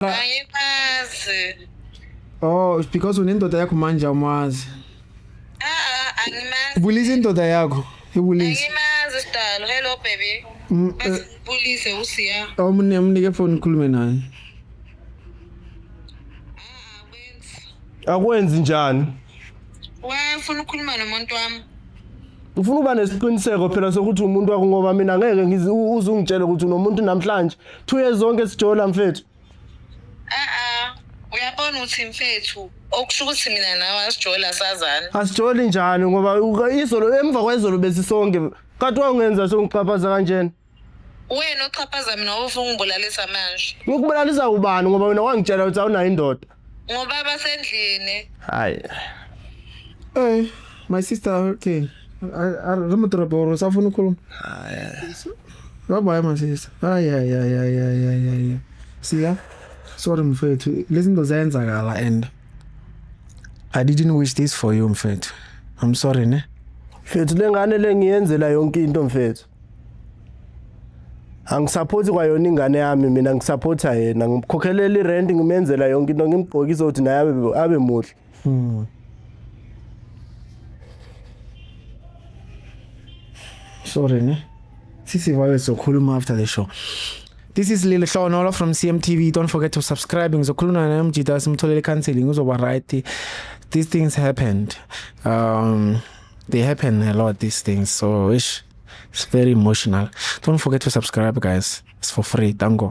Angimazi. Oh, because unendoda yakho manje awumazi. Ah ah, angimazi. Bulisa indoda yakho. Ibulise. Angimazi sidalo. Hello baby. Basibulise uSiya. Awumnike umnike phone ukhulume naye. Ah, akwenzi. Akwenzi njani? Why ufuna ukukhuluma nomuntu wami? Ufuna ukuba nesiqiniseko phela sokuthi umuntu wakho ngoba mina ngeke ngize uze ungitshele ukuthi unomuntu namhlanje. 2 years zonke sijola mfethu. Ah ah. Uyabona ukuthi mfethu okusho ukuthi mina nawe asijola sazana. Asijoli njani ngoba izolo emva kwezolo besisonke. Kanti wangenza songixhaphaza kanjena. Wena oxhaphaza mina ufuna ungibulalisa manje. Ngikubulalisa ubani ngoba wena wangitshela ukuthi awunayo indoda. Ngoba basendlini. Hayi. Hey, my sister, okay. Re mo toropo gore o sa fone ukukhuluma. Bye bye my sister. Ay ay ay ay ay ay ay. Siya. Sorry mfethu, lezi zinto ziyenzakala and I didn't wish this for you mfethu. I'm sorry ne. Mfethu lengane lengiyenzela yonke into mfethu. Angisupporti kwayona ingane yami mina ngisupporta yena ngimkhokhelela irent ngimenzela yonke into ngimgqokisa ukuthi naye abe muhle. Sorry ne. Sisi vabe sokhuluma after the show. This is Lil Hlonolo from CMTV. Don't forget to subscribe. Ngizokhuluma naye umjita simtholele counseling uzoba right. These things happened. They happen a lot, these things. So ish, it's very emotional. Don't forget to subscribe guys. It's for free. Dango.